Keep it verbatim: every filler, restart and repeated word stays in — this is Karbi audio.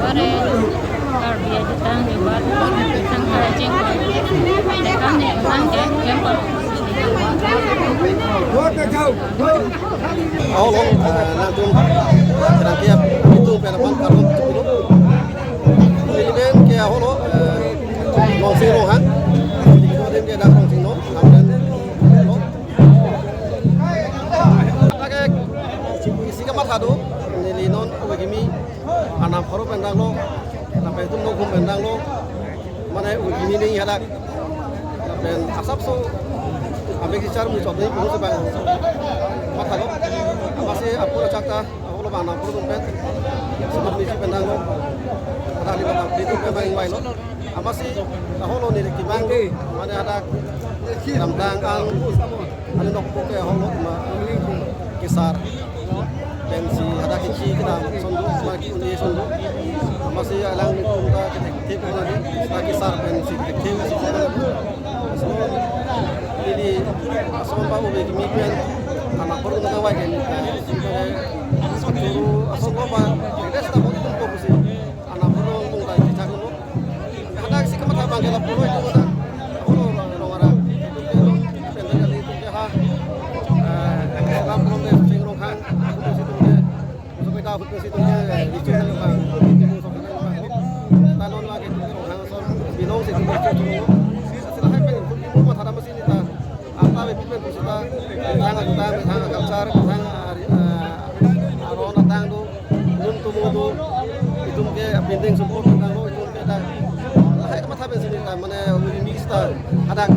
Pare Karbi ajitang debat tangka jingkon. Tekam ne nang ke jingkon. Ahok lo, eh, nangtum kerang kiap itu pen aphan kardom chepilo. Neli pen ke ahok lo, eh, Longsing Ronghang. Neli ke dak Longsing non, Hamren lo. Lake isi kamatha do, neli non ove kimi Arnam pharo pen dang lo, lapen itum nokhum pen dang lo, mane ove kimi neli hadak. Lapen asapso abek si char mu chok ni punu se bang matha lo. Amatsi apura chakta, ahok lo bang Arnam pharo pen, sebab niji pen dang lo. Ada di bang, di tu pen bang ingvai lo. Amatsi ahok lo neli kevang, mane hadak damtang ang, ane nokpo ke ahok lo ma kesar. Pensi hadak kechi kedam ason do, ma ke-un-e ason do. Amatsi alangtum ta kethekthe pu nangji, ta kesar pensi thekthe si. So, neli ason ba ove kimi pen, Arnam pharo nangvai ke neli ta. Churu ason ba, rest ta bo itum ko pusi. Arnam pharo nangvai chechak lo. Hadak si kamatha bang ke lapu lo itum ta. Ahok lo, rong arang. Itum ke lo, pen ta kali itum ke ha. Eh, salam from the Sing Ronghang. Itum si itum ke. So kita ahut si itum ke, eh, itum ke bang. Itum so kita bang. Ta non lagi itum ke Ronghang so. Binong si itum ke itum. Sila hai pen itum ke matha dam si neli ta. Apa be pen pusita, thang atang, thang culture, thang, eh, aron atang do, num tumo do, itum ke binding sumpot atang do, itum ke dak. Lahai kamatha pensi neli ta, mane ove kimi sita, hadak